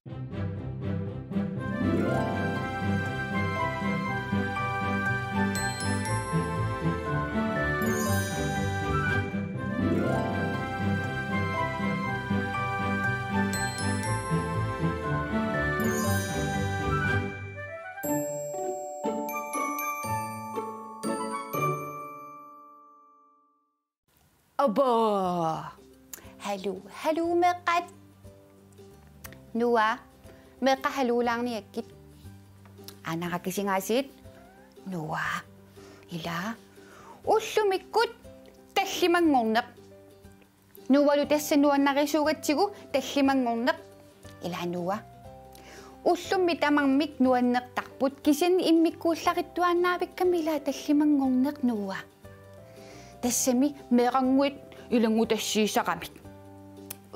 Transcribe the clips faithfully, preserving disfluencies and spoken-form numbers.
Abo. Haluu, haluu meeqqat. Noah, meeqqat haluulaarniakkit. Aana, qanga isigaasiit? Noah. Ila. Ullumikkut tallimanngorneq. Noahlu tassa nuannarisuugatsigu tallimanngorneq. Ila Noah. Ullummi tamarmik nuannertarput, kisianni immikkuullarittuaannaavikkami ila tallimanngorneq, Noah. Tassami meerannguit ilanngutassiissaramik.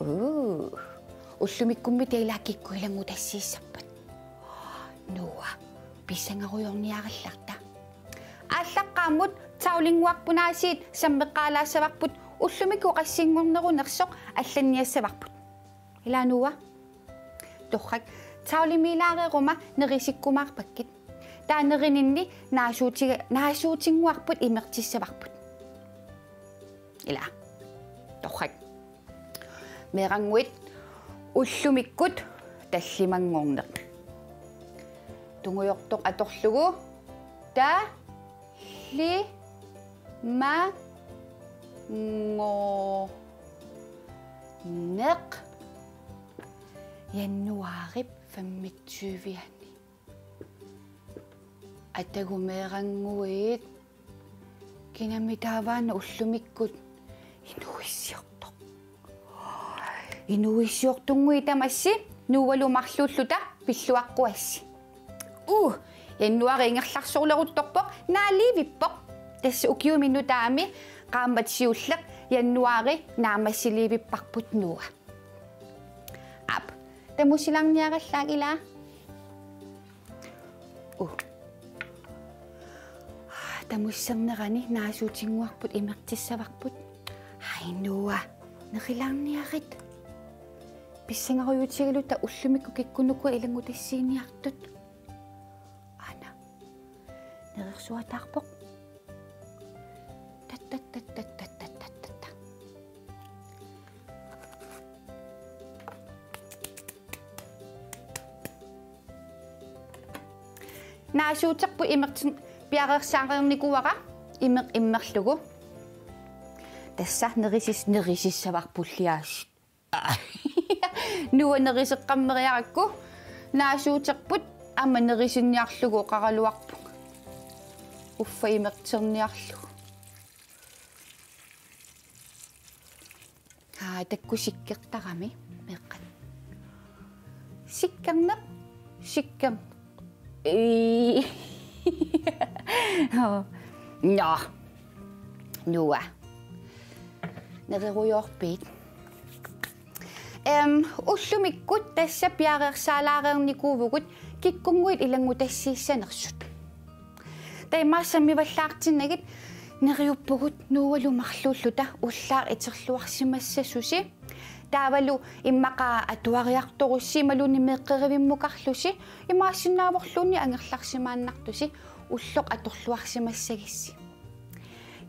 Uu, ullumikkummi taalaakkikkut ilanngutassiissappat. Noah, pissangarujoorniarallarta. Aallaqqaammut tavlinnguarput aasiit sammeqqaalaassavarput, ullumikkut qassinngornerunersoq allanniassavarput. Ila Noah? Torrak, tavlimiilaareeruma nerisikkumaarpakkit. Taava nerininni naasuutiga-, naasuutinnguarput imertissavarput. Ila. Torrak. Meerannguit ullumikkut tallimanngorneq. Tungujortoq atorlugu. Tallimanngorneq. Januaarip femogtyve-ani. Atagu meerannguit. Kinami taava una ullumikkut inuuissiortoq. Inuuissiortunnguit tamassi Noahlu marluulluta pilluaqquassi. Uu, januaari ingerlarsoruleruttorpoq, naalivippoq. Tassa ukiumi nutaami qaammat siulleq januaari naammassilivipparput Noah. Aap, tamussilaarniarallaak ila. Uu. Tamussernerani naasuutinnguarput imertissavarput. Ai Noah, nerilaarniarit. Pissangarujuutigaluta ullumikkut kikkunnukua ilanngutassiiniartut. Aana. Nerersuataarpoq. Tattattattattattattatta. Naasuuterput imertin piareersaareernikuuara imeq immerlugu. Tassa nerisis-, nerisissavarpulli aasiit. Noah neriseqqammeriarakku naasuuterput aamma nerisinniarlugu oqaraluarpunga. Uffa imerterniarlugu. Haa, takusikkikkarami meeqqat. Sikkerneq, sikkerneq. Ii. Nå. Noah. Nererujoorpit? Em, ullumikkut tassa piareersaalaareernikuuvugut kikkunnguit ilanngutassiissanersut. Taamaassammi vallaartinnagit neriuppugut Noahlu marluulluta ullaaq iterluarsimassasusi. Taavalu immaqa atuariartorussi imaluunniit meeqqerivimmukarlusi, imaassinnaavorluunniit angerlarsimaannartusi ulloq atorluarsimassagissi.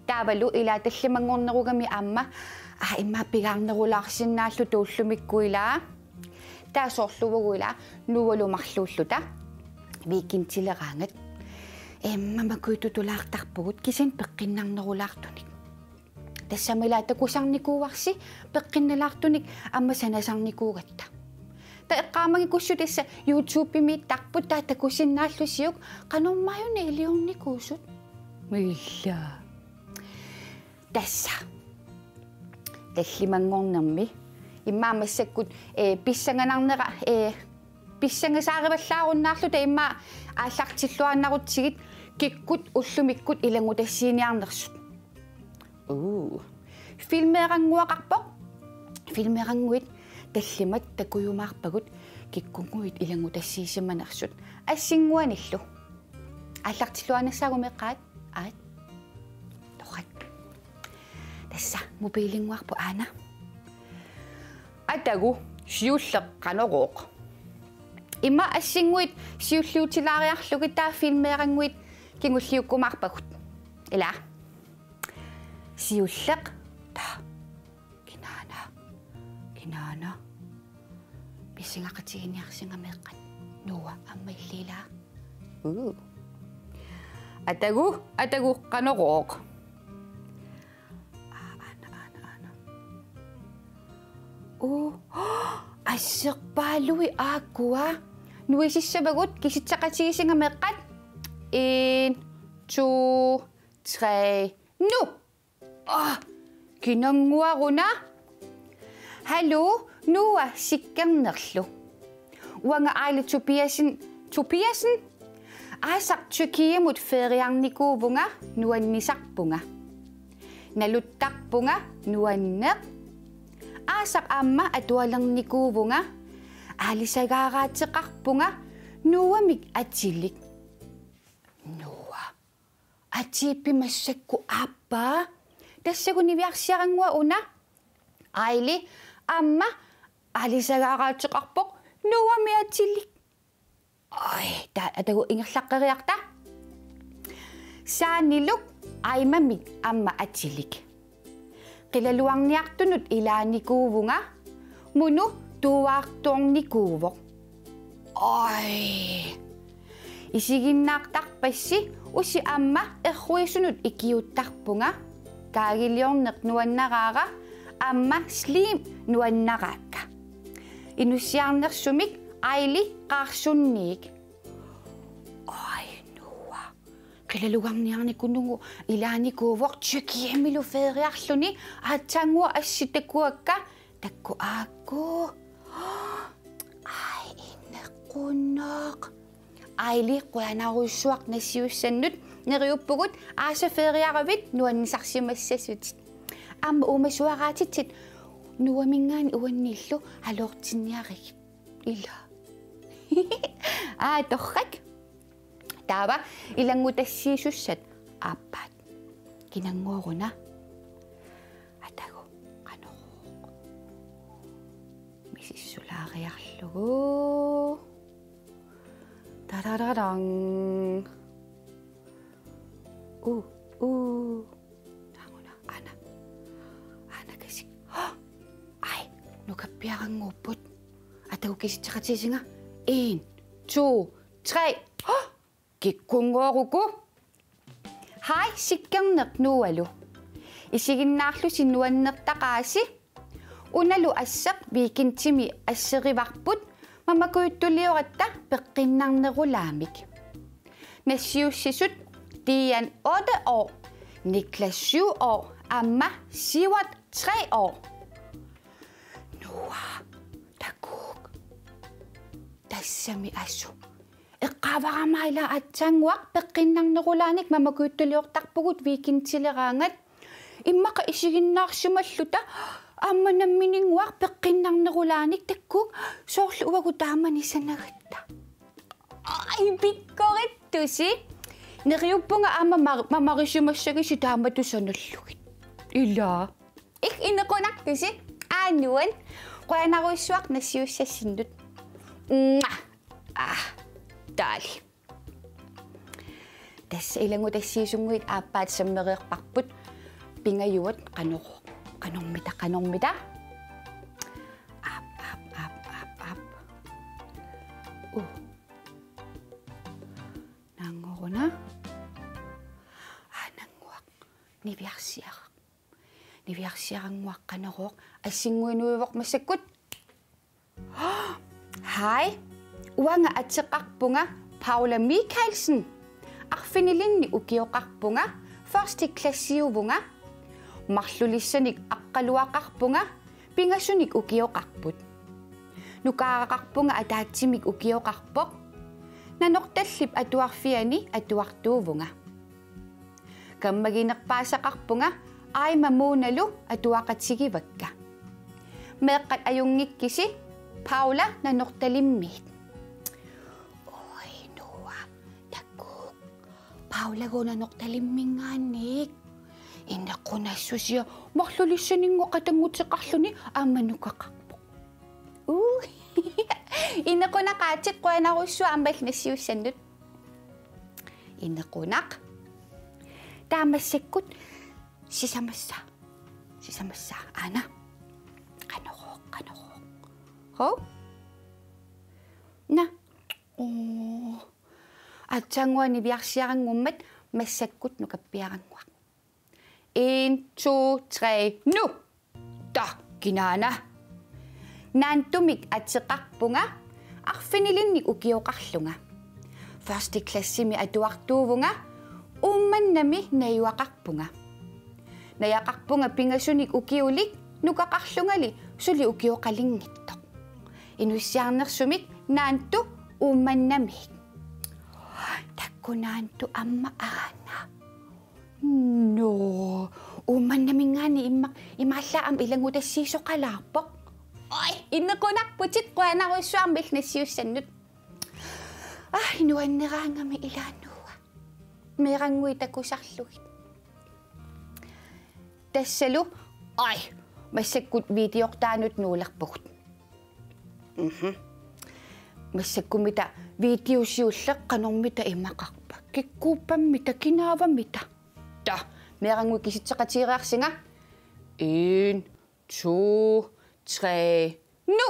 Taavalu ila tallimanngornerugami aamma, aa, immaqa pigaarnerulaarsinnaalluta ullumikkut ila. Taava soorlu uagut ila Noahlu marluulluta weekendileraangat. Em, mamakujututulaartarpugut kisianni peqqinnarnerulaartunik. Tassami ila takusarnikuuarsi peqqinnalaartunik aamma sanasarnikuugatta. Taava eqqaamagikkussi tassa YouTubemiittarput taava takusinnaallusiuk qanormaanna iliornikuusut. Ila. Tassa. Tallimanngornermi. Immaqa massakkut, ee, pissanganarnera, ee, pissangasaarivallaarunnaarluta immaqa aallartilluaannarutsigit kikkut ullumikkut ilanngutassiiniarnersut. Uu. Filmeerannguaqarpoq. Filmeerannguit tallimat takujumaarpagut kikkunnguit ilanngutassiisimanersut. Assinnguanillu. Aallartilluaannassaagut meeqqat? Aat. Torrak. Tassa mobiilinnguarput aana. Atagu siulleq qanorooq. Ima assinnguit siulliutilaariarlugit taava filmeerannguit kingulliukkumaarpagut. Ila. Siulleq. Taa. Kinaana. Kinaana. Pisingaqatiginiarsinga meeqqat. Noah aamma illit ila. Uu. Atagu, atagu Qanorooq. Aa, aana, aana, aana. Uu. Asserpaalui aakkua. Nuisissavagut kisitseqatigisinga meeqqat. En, to, tre, nu. Aa, kinannguaruna. Hallo, Noah Sikkernerlu. Uanga Aili Tobiassen, Tobiassen? Aasaq Tyrkiamut feriarnikuuvunga nuannisarpunga. Naluttarpunga nuanneq. Aasaq aamma atualernikuuvunga aalisagaaraateqarpunga Noahmik atilik. Noah. Atiippit massakkut aappaa. Tassagu niviarsiarannguaq una. Aili aamma aalisagaaraateqarpoq Noahmik atilik. Ai, taa, atagu ingerlaqqeriarta. Saaniluk Aimamik aamma atilik. Qilalugarniartunut ilaanikuuvunga, Munu tuaartuarnikuuvoq. Ai. Isiginnaartarpassi usi aamma erruisunut ikiuuttarpunga, kaagiliorneq nuannaraara aamma slim nuannaraakka. Inussiarnersumik Aili qaarsunniik. Ai, Noah. Qilalugarniarnikuunugu ilaanikuuvoq Tyrkiamilu feriarluni, aatsaannguaq assit takuakka, takku aakku. Ai, inequnaq. Aili, qujanarujussuaq nassiussannut, neriuppugut aasaq feriaravit nuannisarsimassasutit. Aamma uumasuaraatitit Noahminngaanniit uannillu aloortinniarigit. Ila. Aa, torrak. Taava ilanngutassiisussat aappaat. Kinannguaruna. Atagu, Qanorooq. Misissulaariarlugu. Tadadadang. Uu, uu. Naanguna, aana. Aana kasik. Ai, nukappiarannguupput. Atagu kisitseqatigisinga. En, to, tre. Kikkunngooruku. Hej, Sikkerneq Noahlu. Isiginnaarlusi nuannertaqaasi. Unalu asseq weekendimi asserivarput mamakujuttuliorutta peqqinnarnerulaamik. Nassiussisut Dian otte år, Niklas syv år, aamma Sivert tre år. Noah, takuuk. Tassami asu. Eqqaavarama ila aatsaannguaq peqqinnarnerulaanik mamakujuttuliortarpugut weekendileraangat. Immaqa isiginnaarsimalluta aamma nammininnguaq peqqinnarnerulaanik, takuuk, soorlu uagut taamani sanagatta. Ai, pikkorittusi. Neriuppunga aamma mar-, mamarisimassagisi taamatut sanallugit. Ila. Ik inequnartusi. Aa, nuann. Qujanarujussuaq nassiussassinnut. Mwah. Aa, taali. Tassa ilanngutassiisunnguit aappaat sammereerparput. Pingajuat Qanorooq. Qanormita, Qanormita. Aap, aap, aap, aap, aap. Uu. Naanngoruna. Aa, naannguaq. Niviarsiaraq. Niviarsiarannguaq Qanorooq. Assinnguinuivoq massakkut. Hej. Uanga ateqarpunga Paula Michaelsen. Arfinilinnik ukioqarpunga, første klassiuvunga. Marlulissanik aqqaluaqarpunga, pingasunik ukioqarput. Nukaaraqarpunga, ataatsimik ukioqarpoq. Nanortallip Atuarfiani atuartuuvunga. Kammaginerpaasaqarpunga, Aima Moonalu atuaqatigivakka. Meeqqat ajunngikkisi, Paula Nanortalimmiit. Oi, Noah, takuuk. Paulagooq Nanortalimminngaanniit. Inequnassusia, marlulissaninngooq qatannguteqarluni aamma nukaqarpoq. Uu. Inequnaqaatit, qujanarsuaq aamma nassiussannut. Inequnaq. Taava massakkut sisamassaa. Sisamassaa. Aana. Qanorooq, qanorooq. Hov. Naa. Oo. Aatsaannguaq niviarsiaranngummat massakkut nukappiarannguaq. En, to, tre, nu! Taava kinaana. Naantumik ateqarpunga, arfinilinnik ukioqarlunga. Første klassimi atuartuuvunga, Uummannami najugaqarpunga. Najugaqarpunga pingasunik ukiulik, nukaqarlungali suli ukioqalinngitsoq. Inussiarnersumik Naantu Uummannamiik. Takuuk Naantu aamma aana. Nå, Uummannaminngaanniit imma-, imaallaat aamma ilanngutassiisoqalaarpoq. Oj, inequnarputit, qujanarsuaq aamma nassiussannut. Aa, nuanneraangami ilaa Noah. Meerannguit takusarlugit. Tassalu, oj, massakkut videortaanut nuulerpugut. Mhm. Massakkumita video siulleq qanormita imaqarpa? Kikkuuppammita, kinaavamita? Taava, meerannguit kisitseqatigereersinga. En, to, tre, nu!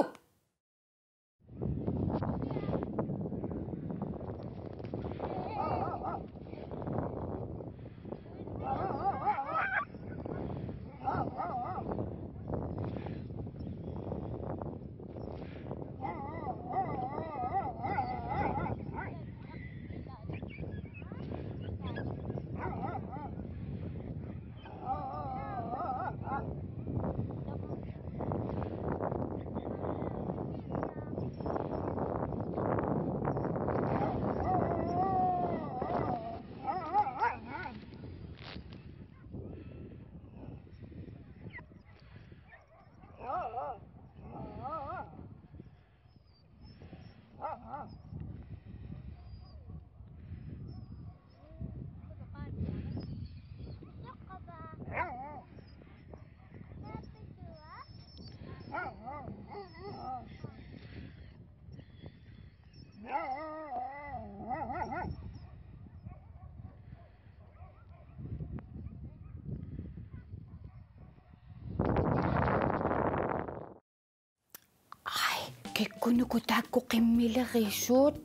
Ej, kikkunuku taakku qimmilerisut?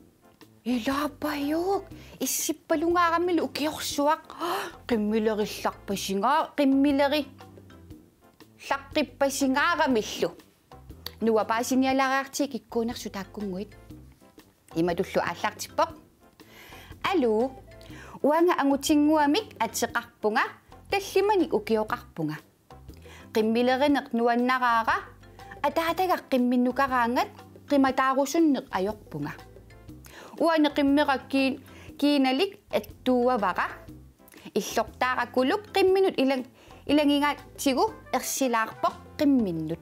Ilaapajuk, issippalungaaramillu ukiorsuaq. Qimmilerillarpasinga-, qimmileri-, llaqqippasingaaramilu. Noah, paasinialaariartigu kikkuunersut taakkunnguit. Imatullu aallartippoq. Aluu, uanga angutinnguamik ateqarpunga, tallimanik ukioqarpunga. Qimmilerineq nuannaraara, ataataga qimminnukaraangat qimataarusunneq ajorpunga. Uani qimmeq kiin-, kiinalik attuuavara. Illortaarakuluk qimminut ilang-, ilanngigatsigu ersilaarpoq qimminnut.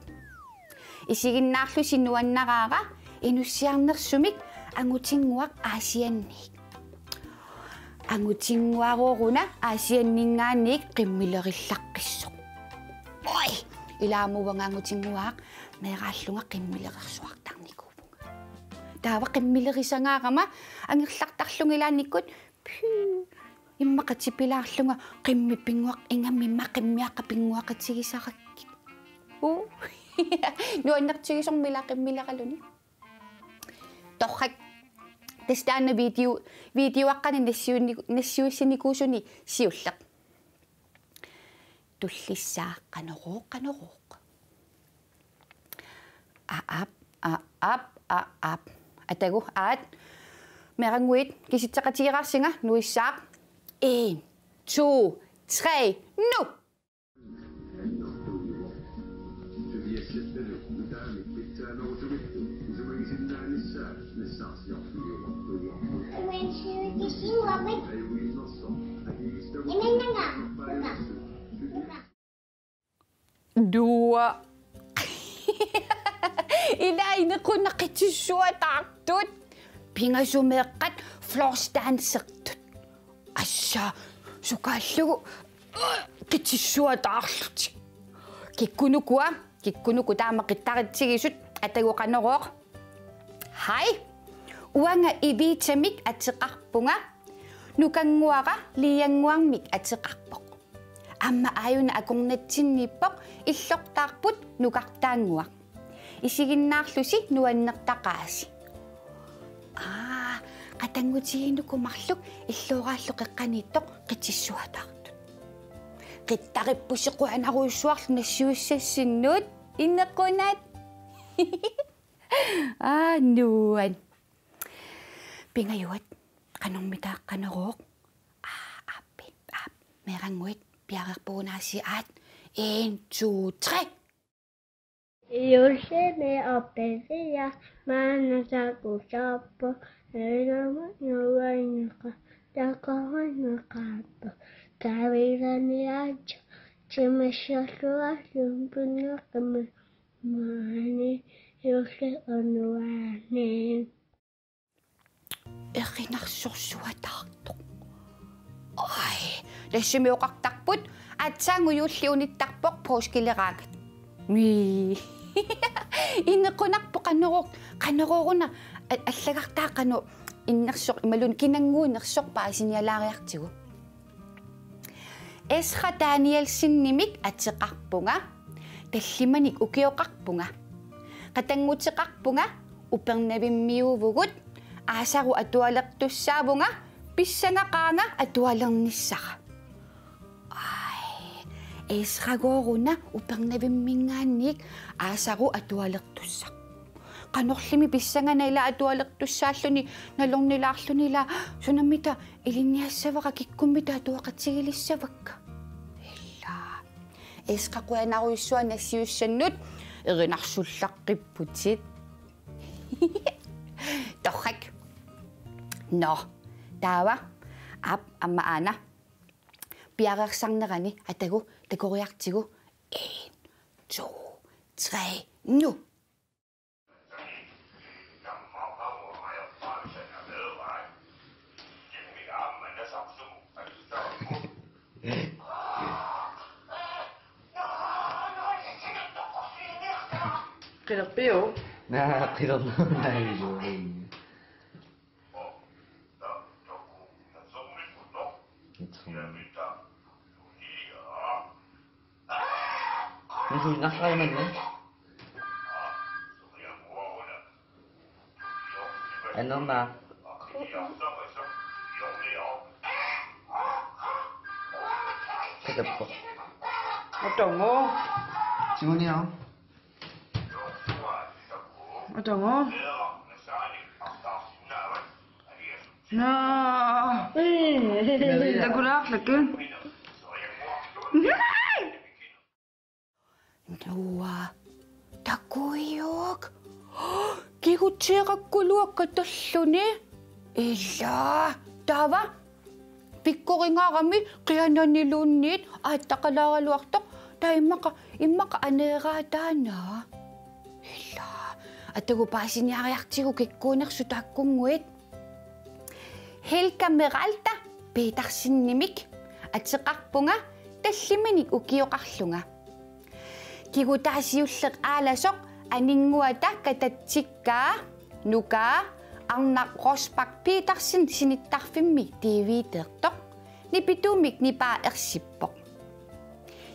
Isiginnaarlusi nuannaraara inussiarnersumik angutinnguaq Aasianniik. Angutinnguarooruna Aasianninngaanniit qimmilerillarpassuaq. Oj! Ilaa aamma uanga angutinnguaq meeraallunga qimmilerersuartarnikuuvunga. Taava qimmilerisangaarama angerlartarlunga ilaannikkut, puu, immaqa tipilaarlunga qimmit pinnguaq-, ingammik immaqa qimmiaqqat pinnguaqatigisarakkit. Uu. Nuannertigisumik ilaa qimmileraluni. Torrak. Tassa taanna video, videoaqqanik nassiunni-, nassiussinikuusuni siulleq. Tullissaa qanorooq, qanorooq. Aap, aap, aap. Atagu, aat. Meerannguit kisitseqatigereersinga, nuissaaq. En, to, tre, nu! Noah. Ilaa inequnaq qitissutut ataartut. Pingasut meeqqat flossdansertut. Assa, sukaallugu qitissutut ataarlutik. Kikkunukua, kikkunuku taama qittaritsigisut, atagu qanorooq. Hej. Uanga Ivitamik ateqarpunga. Nukannguara Liannguarmik ateqarpoq. Aamma aajuna akornatsinniippoq, illortaarput Nukartaannguaq. Isiginnaarlusi nuannertaqaasi. Aa, qatanngutigiinnuku marluk illooraallu qeqqaniittoq qitsissuataartut. Qittarippusi, qujanarujussuarlu nassiussassinnut, inneqqunaat. Aa, nuan. Pingajuat, qanormitaaq Qanorooq? Aa, aappi, aap, meerannguit piareerpugut aasiit. En, to, tre. Juullimi oqperia maanna takusarpoq, ilama nuanneqa takorinneqarpoq. Kavilaniaatsu timersorluarluni pinnaqami maani juulli unuaani. Erinarsorsuataartoq. Oj, tassami oqartarput, aatsaannguaq juulli unittarpoq påskeleraangat. Mii. Innequnarpoq Qanorooq, Qanorooruna a-, allagartaa qanoq innersoq, imaluunniit kinannguunersoq paasinialaariartigu. Esra Danielsenimik ateqarpunga, tallimanik ukioqarpunga. Qatannguteqarpunga, Upernavimmiuuvugut, aasaru atualertussaavunga, pissangaqaanga atualernissara. Aj, Esragooruna Upernavimminngaanniit aasaru atualertussaq. Qanorlimi pissangana ila atualertussaalluni nalornilaarluni ila, sunammita ilinniassavara, kikkummita atuaqatigilissavakka. Ila. Esra, qujanarujussuaq nassiussannut, erinarsullaqqipputit. Torrak. Nå, taava, aap, aamma aana. Piareersarnerani atagu takoriartigu. En, to, tre, nu. Qilerpiuk? Naa, qilerpiuk, naa, qilerpiuk. Nisuinnarsarimannut. Anorma. Katappoq. Atongo. Junior. Atongo. Naa. Takulaarlakki. Noah. Takuiuk. Kigutiarakkuluakka talluni. Ila. Taava. Pikkoringaarami qiananiluunniit aattaqalaaraluartoq. Taava immaqa, immaqa aneeraataana. Ila. Atagu paasiniariartigu kikkuunersut taakkunnguit. Helga Meralda Petersenimik ateqarpunga, tallimanik ukioqarlunga. Kigutaasiulleq aalasoq Aninnguata katatsikkaa, nukaa, Arnaq Rosbach Petersen sinittarfimmi D V D-ertoq, nipituumik nipaa ersippoq.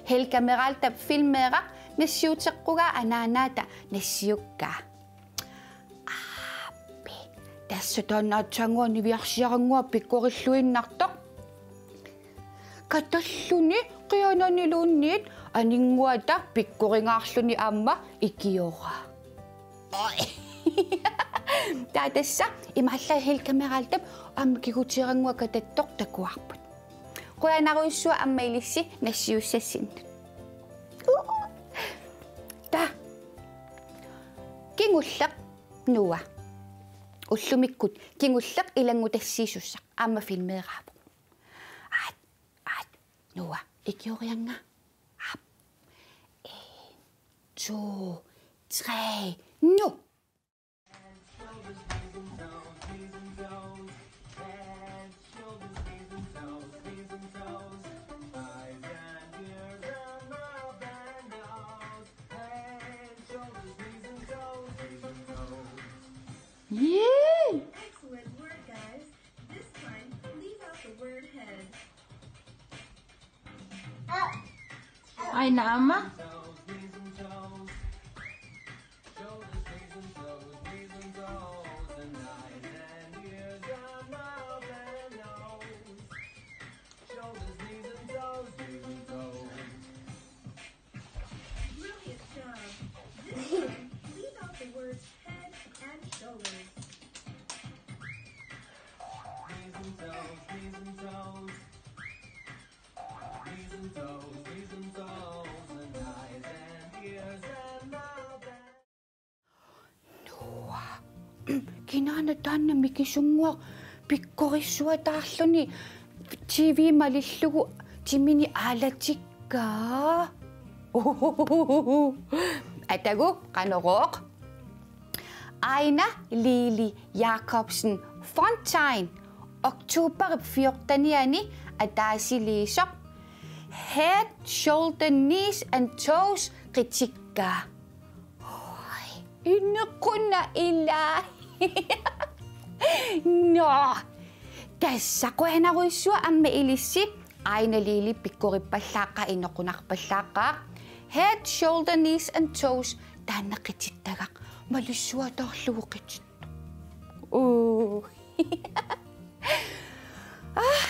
Helga Meraldap filmeeraq nassiuteqqugaa anaanaata nassiukkaa. Aappi. Tassa taanna aatsaannguaq niviarsiarannguaq pikkorilluinnartoq. Katalluni qiananiluunniit Aninnguata pikkoringaarluni aamma ikioraa. Oj. Taava tassa imaallaat Helga Meraldap aamma kigutiarannguaq katattoq takuarput. Qujanarujussuaq aamma ilissi nassiussassinnut. Taava. Kingulleq, Noah. Ullumikkut kingulleq ilanngutassiisussaq aamma filmeeraavoq. Aat, aat, Noah, ikioriannga. Aap. En, to, tre, nu. Aina aamma. Brilliant job. This time, leave out the words head and shoulders. Knees and toes, knees and toes. Knees and toes, knees and toes, and eyes and ears and mouth and Noah. Kinaana taanna mikisunnguaq pikkorissuataarluni T V malillugu timini aalatikkaa. Atagu qanorooq. Aina Lili Jacobsen Fontain, oktober fjortenianni ataasiliisoq. Head, shoulder, knees and toes qitikkaa. Oi, inequnaq ilaa. Nå. Tassa qujanarujussuaq aamma ilissi. Aina Lili pikkorippallaaqaaq, inequnarpallaaqaaq. Head, shoulder, knees and toes, taanna qitittagaq. Malissuataarlugu qitittoq. Uu. Ah,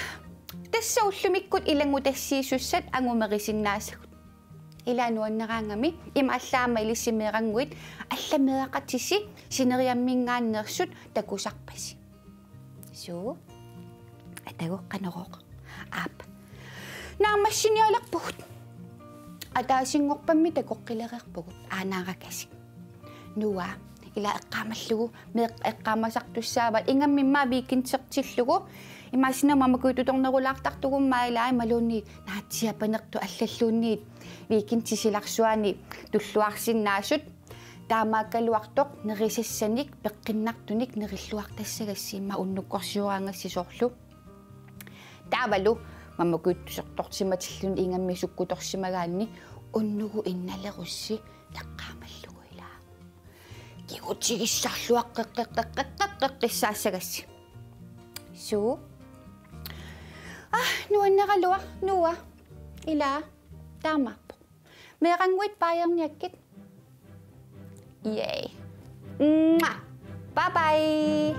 tassa ullumikkut ilanngutassiisussat angumerisinnaassagut. Ilaa nuannaraangami, ima allaat aamma ilissi meerannguit, alla meeraqatisi sineriamminngaanneersut takusarpasi. Suu. Atagu qanorooq. Aap. Naammassinialerpugut. Ataasinngorpammi takoqqilereerpugut. Aanaarakasik. Noah, ilaa eqqaamallugu, meeq-, eqqaamasartussaavat, ingammik immaqa weekendertillugu, imaassinnaavoq mamakujuttutornerulaartartugut immaqa ilaa imaluunniit naatsiiapanertut allalluunniit weekendip silarsuani tulluarsinnaasut, taamaakkaluartoq nerisassanik peqqinnartunik nerilluartassagassi immaqa unnukkorsioraangassi soorlu. Taavalu mamakujuttutorsimatilluni ingammik sukkutorsimagaanni unnugu innalerussi eqqaamallugu ilaa. Kigutigissarluaqqeqqeqqeqqeqqissaassagassi. Suu. Ah, nuanneraluaq, Noah. Ilaa, taamaappoq. Meerannguit Bayerniakkit. Yay. Mwah. Bye bye.